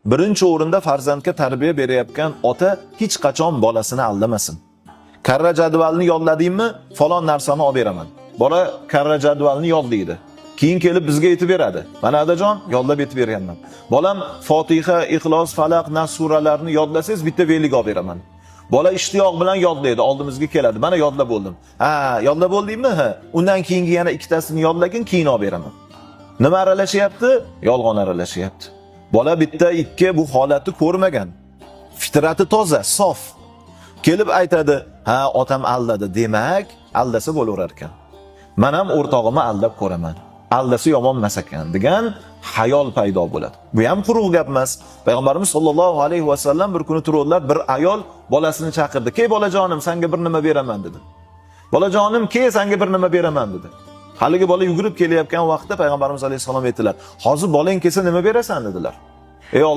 Birinchi o'rinda farzandga tarbiya berayotgan ota hech qachon bolasini aldamasin. Karra jadvalni yodladingmi, falon narsani olib beraman. Bola karra jadvalni yodlaydi. Keyin kelib bizga aytib beradi. Mana adajon, yodlab aytib berganman. Bolam Fotiha, Ixlos, Falaq, Nas suralarini yodlasangiz bitta velik olib beraman. Bola ishtiyoq bilan yodlaydi, oldimizga keladi. Mana yodlab bo'ldim. Ha, yodlab bo'ldingmi? Ha. Undan keyingi yana ikkitasini yodlagin, keyin olib beraman. Nima aralashyapti? Yolg'on aralashyapti. Bola bitta, ikki bu holatni ko'rmagan. Fitrati toza, sof. Kelib aytadi, ha, otam aldadi. Demak, aldasa bo'laverar ekan. Men ham o'rtog'imni aldab ko'raman. Aldasa yomon emas ekan degan xayol paydo bo'ladi. Bu ham quruq gap emas. Payg'ambarimiz sollallohu alayhi va sallam bir kuni turdilar, bir ayol bolasini chaqirdi. "Kel bolajonim, senga bir nima beraman" dedi. "Bolajonim, kel, senga bir nima beraman" dedi. Haligi bola yugurib kelayotgan vaqtda Payg'ambarimiz alayhissalom aytdilar: "Hozir bolang kelsa nima berasan?" dedilar. Ey Alloh